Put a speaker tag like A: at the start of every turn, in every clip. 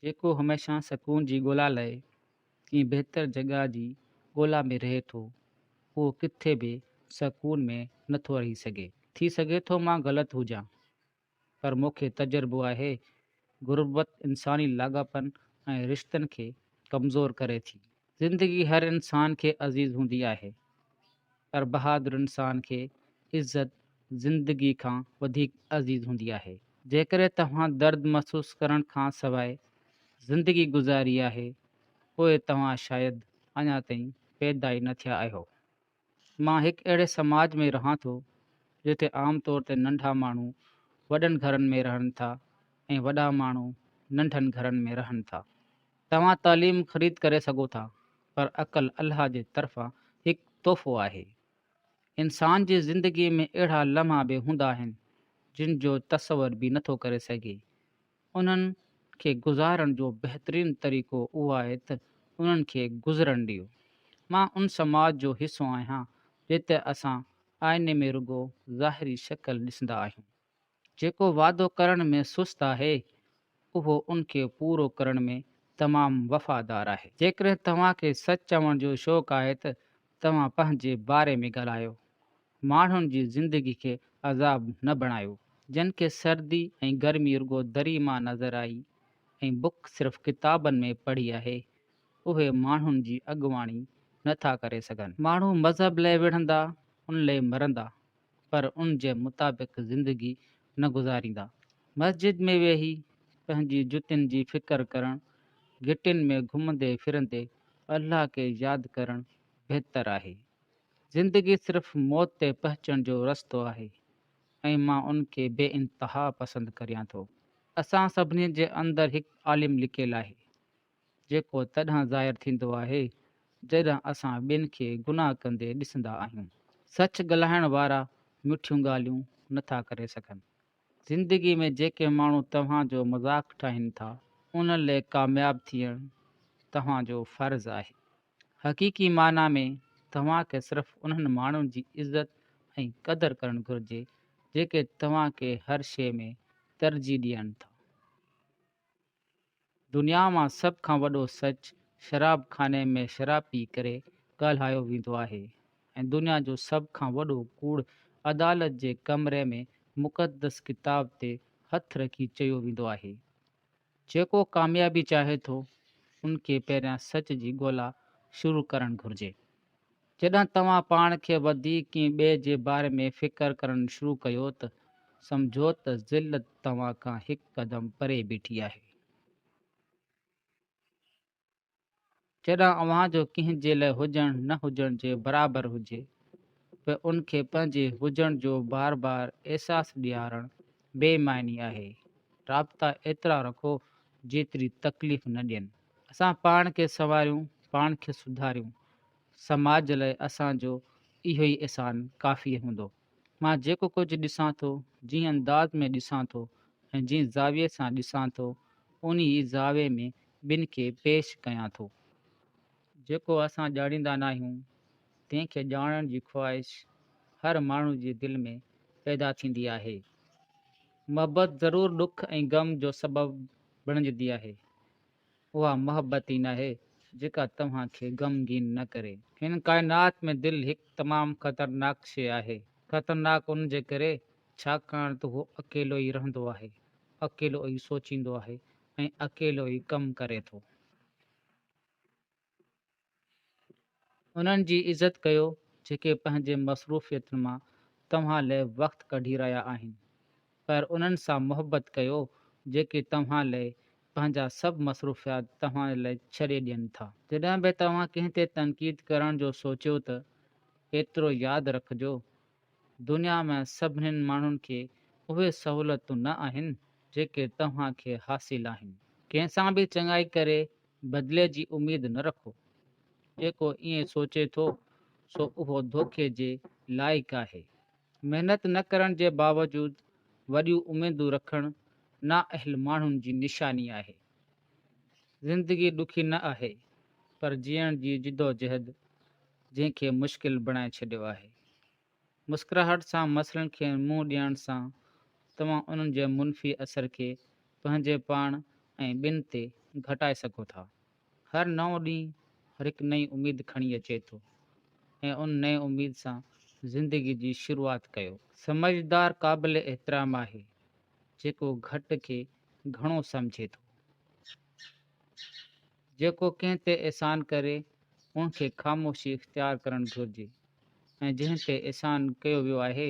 A: جيڪو هميشه سڪون جي ڳولا لئه ڪنهن بهتر جڳهه جي ڳولا ۾ رهي ٿو، اهو ڪٿي به سڪون ۾ نه ٿو رهي سگهي. ٿي سگهي ٿو مان غلط هجان، پر مون کي تجربو آهي، غربت انساني لاڳاپن ۽ رشتن کي ڪمزور ڪري ٿي. زندگي هر انسان کي عزيز هوندي آهي، پر بهادر انسان کي عزت زندگي کان وڌيڪ عزيز هوندي آهي. جيڪڏهن توهان درد محسوس ڪرڻ کان سواء زندگي گذاري آهي، پوء توهان شايد اڃا تائين پيدا ئي نه ٿيا آهيو. مان هڪ اهڙي سماج ۾ رهان ٿو، جتي عام طور تي ننڍا ماڻهو وڏن گهرن ۾ رهن ٿا ۽ وڏا ماڻهو ننڍن گهرن ۾ رهن ٿا. توهان تعليم خريد ڪري سگهو ٿا، پر عقل الله جي طرفان هڪ تحفو آهي. انسان جي زندگيء ۾ اهڙا لمحا به هوندا آهن، جن جو تصور به نٿو ڪري سگهي. انهن کي گذارڻ جو بهترين طريقو اهو آهي ته انهن کي گذرڻ ڏيو. مان ان سماج جو حصو آهيان جتي اسان آئيني ۾ رڳو ظاهري شڪل ڏسندا آهيون. جيڪو وعدو ڪرڻ ۾ سست آهي، اهو ان کي پورو ڪرڻ ۾ تمام وفادار آهي. جيڪڏهن توهان کي سچ چوڻ جو شوق آهي ته توهان پنهنجي باري ۾ ڳالهايو. ماڻهن جي زندگي کي عذاب نه بڻايو. جن کي سردي ۽ گرمي رڳو دري مان نظر آئي ۽ بک صرف ڪتابن ۾ پڙهي آهي، اهي ماڻهن جي اڳواڻي نه ٿا ڪري سگهن. ماڻهو مذهب لئه وڙهندا، ان لئه مرندا، پر ان جي مطابق زندگي نه گذاريندا. مسجد ۾ ويهي پنهنجي جتين جي فڪر ڪرڻ، گهٽين ۾ گهمندي ڦرندي الله کي ياد ڪرڻ بهتر آهي. زندگي صرف موت تي پهچڻ جو رستو آهي ۽ مان ان کي بي انتها پسند ڪريان ٿو. اسان سڀني جي اندر هڪ عالم لڪيل آهي، جيڪو تڏهن ظاهر ٿيندو آهي، جڏهن اسان ٻين کي گناهه ڪندي ڏسندا آهيون. سچ ڳالهائڻ وارا مٺيون ڳالهيون نه ٿا ڪري سگهن. زندگي ۾ جيڪي ماڻهو توهان جو مذاق ٺاهين ٿا، انهن لئه ڪامياب ٿيڻ توهان جو فرض آهي. حقيقي معنيٰ ۾ توهان کي صرف انهن ماڻهن جي عزت ۽ قدر ڪرڻ گهرجي جيڪي توهان کي هر شيء ۾ ترجيح ڏين ٿا. دنيا مان سڀ کان وڏو سچ شراب خاني ۾ شراب پي ڪري ڳالهايو ويندو آهي ۽ دنيا جو سڀ کان وڏو ڪوڙ عدالت جي ڪمري ۾ مقدس ڪتاب تي هٿ رکي چيو ويندو آهي. جيڪو ڪاميابي چاهي ٿو، ان کي پهريان سچ جي ڳولا شروع ڪرڻ گهرجي. جڏهن توهان پاڻ کي وڌيڪ ڪنهن ٻئي جي باري ۾ فڪر ڪرڻ شروع ڪيو ته سمجهو ته ذلت توهان کان هڪ قدم پري بيٺي آهي. جڏهن اوهان جو ڪنهن جي لاء هجڻ نه هجڻ جي برابر هجي، پوء ان کي پنهنجي هجڻ جو بار بار احساس ڏيارڻ بي معني آهي. رابطا ايترا رکو جيتري تڪليف نه ڏين. اسان پاڻ کي سنواريون، پاڻ کي سڌاريون، سماج لاء اسان جو اهو ئي احسان ڪافي هوندو. مان جيڪو ڪجهه ڏسان ٿو، جنهن انداز ۾ ڏسان ٿو ۽ جنهن زاويي سان ڏسان ٿو، انهي ئي زاويي ۾ ٻين کي پيش ڪيان ٿو. جيڪو اسان ڄاڻيندا ناهيون، تنهن کي ڄاڻڻ جي خواهش هر ماڻهو جي دل ۾ پيدا ٿيندي آهي. محبت ضرور ڏک ۽ غم جو سبب بڻجندي آهي. اها محبت ئي ناهي جيڪا توهان کي غمگين نه ڪري. هن ڪائنات ۾ دل هڪ تمام خطرناڪ شيء آهي. خطرناڪ ان جي ڪري ڇاڪاڻ ته هو اڪيلو ئي رهندو آهي، اڪيلو ئي سوچيندو آهي ۽ اڪيلو ئي ڪم ڪري ٿو. انهن جي عزت ڪيو جيڪي پنهنجي مصروفيتن مان توهان لئه وقت ڪڍي رهيا آهن، پر انهن سان محبت ڪيو جيڪي توهان لئه پنهنجا سڀ مصروفيات توهان لئه ڇڏي ڏين ٿا. جڏهن به توهان ڪنهن تي تنقيد ڪرڻ جو سوچيو ته ايترو ياد رکجو دنيا ۾ سڀنين ماڻهن کي اهي سهولتون نه آهن، جيڪي توهان کي حاصل آهن. ڪنهن سان به چڱائي ڪري بدلي جي اميد نه رکو. جيڪو ائين سوچي ٿو، سو اهو ڌوڪي جي لائق آهي. محنت نه ڪرڻ جي باوجود وڏيون اميدون رکڻ نااهل ماڻهن جي نشاني آهي. زندگي ڏکي نه آهي، پر جيئڻ جي جدوجهد جنهن کي مشڪل بڻائي ڇڏيو آهي. مسڪراهٽ سان مسئلن کي منهن ڏيڻ سان توهان انهن جي منفي اثر کي پنهنجي پاڻ ۽ ٻن تي گهٽائي سگهو ٿا. هر نئون ڏينهن هر هڪ نئين اميد کڻي اچي ٿو ۽ ان نئين اميد سان زندگي جي شروعات ڪيو. سمجهدار قابل احترام آهي، جيڪو گهٽ کي گهڻو سمجهي ٿو. جيڪو ڪنهن تي احسان ڪري، ان کي خاموشي اختيار ڪرڻ گهرجي ۽ جنهن تي احسان ڪيو ويو آهي،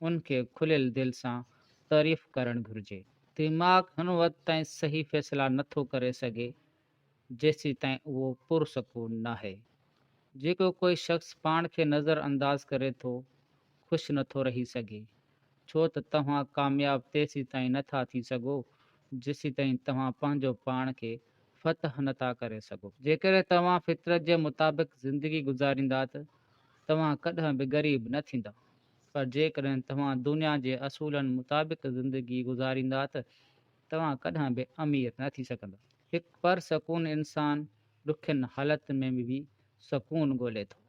A: ان کي کليل دل سان تعريف ڪرڻ گهرجي. دماغ هن وقت تائين صحيح فيصلا نه ٿو ڪري سگهي، جيسيتائين اهو پرسڪون ناهي. جيڪو ڪوئي شخص پاڻ کي نظر انداز ڪري ٿو، خوش نه ٿو رهي سگهي، ڇو ته توهان ڪامياب تيسيتائين نه ٿا ٿي سگهو، جيسيتائين توهان پنهنجو پاڻ کي فتح نه ٿا ڪري سگهو. جيڪڏهن توهان فطرت جي مطابق زندگي گذاريندا ته توهان ڪڏهن به غريب نه ٿيندا. پر جيڪڏهن توهان دنيا جي اصولن مطابق زندگي گذاريندا ته توهان ڪڏهن به امير نه ٿي سگهندا. هڪ پرسڪون انسان ڏکين حالتن ۾ به سڪون ڳولي ٿو.